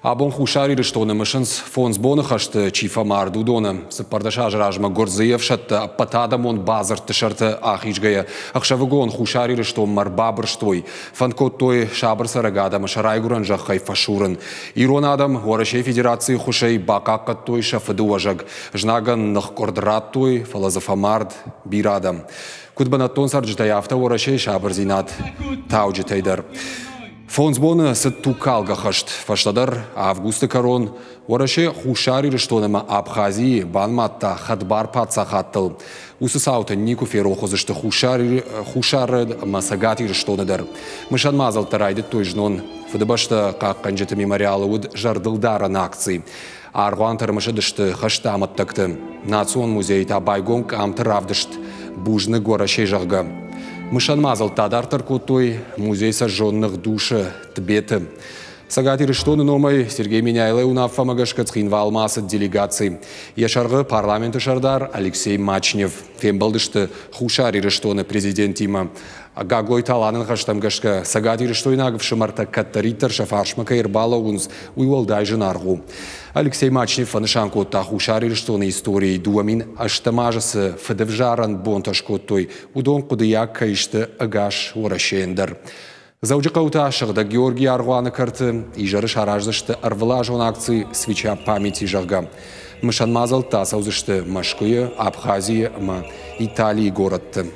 Абон Хуссар Ирыстоны мысынц, фондз боны хӕсты чи фӕмард, уыдоны. 14 азы размӕ гуырдзыйы ӕфсӕдтӕ ӕппӕтадӕмон бадзырдты сӕрты ахизгӕйӕ ӕхсӕвыгон Хуссар Ирыстонмӕ ӕрбабырстой. Фӕнд кодтой сабыр цӕрӕг адӕмы сӕ райгуырӕн зӕххӕй фӕсурын. Ирон адӕм Уӕрӕсейы Федерацийы ххуысӕй бахъахъхъӕдтой сӕ фыдыуӕзӕг. Знагӕн ныхкъуырд радтой, фӕлӕ дзы фӕмард бирӕ адӕм. Куыд бынӕттон цӕрджытӕй, афтӕ Уӕрӕсейы сабырдзинад тауджытӕй дӕр. Фондз боны цыд тугкалгӕ хӕст. Фӕстӕдӕр, августы кӕрон, Уӕрӕсе Хуссар Ирыстон ӕмӕ Абхазийы банымадта хӕдбар паддзахадтыл. Уыцы цаутӕ никуы ферох уыдзысты Хуссары ӕмӕ Цӕгат Ирыстоны дӕр. Мысӕн мадзӕлттӕ райдыдтой знон. Фыдыбӕстӕ хъахъхъӕнджыты мемориалы уыд зӕрдылдарӕн акци. Аргъуантӕ ӕрымысыдысты хӕсты амӕттӕгты. Национ музейы та байгом къамты равдыст «Бузныг Уӕрӕсе», зӕгъгӕ. Мысӕн мадзӕлттӕ адарддӕр кодтой музей Сожженных душ-ы Тбеты. Цӕгат Ирыстоны номӕй Сергей Меняйлойы уынаффӕмӕ гӕсгӕ Цхинвалмӕ ацыд делегаци. Йӕ сӕргъы парламенты сӕрдар Алексей Мачнев. Фембӕлдысты Хуссар Ирыстоны президентимӕ. Гаглойты Аланы ныхӕстӕм гӕсгӕ, цӕгатирыстойнаг ӕфсымӕртӕ кӕддӕриддӕр сӕ фарсмӕ кӕй ӕрбалӕууынц, уый уӕлдай зынаргъ у. Алексей Мачнев фӕнысан кодта, Хуссар Ирыстоны историйы 2008 азы цы фыдӕвзарӕн бонтӕ скодтой, уыдон хъуыдыйаг кӕй сты ӕгас Уӕрӕсейӕн дӕр. Дзӕуджыхъӕуы та Сыгъдӕг Георгийы аргъуаны кӕрты изӕры сараздзысты ӕрвылазон акци «Свеча памяти», зӕгъгӕ. Мысӕн мадзӕлттӕ ацӕудзысты Мӕскуыйы, Абхазийы ӕмӕ Италийы горӕтты.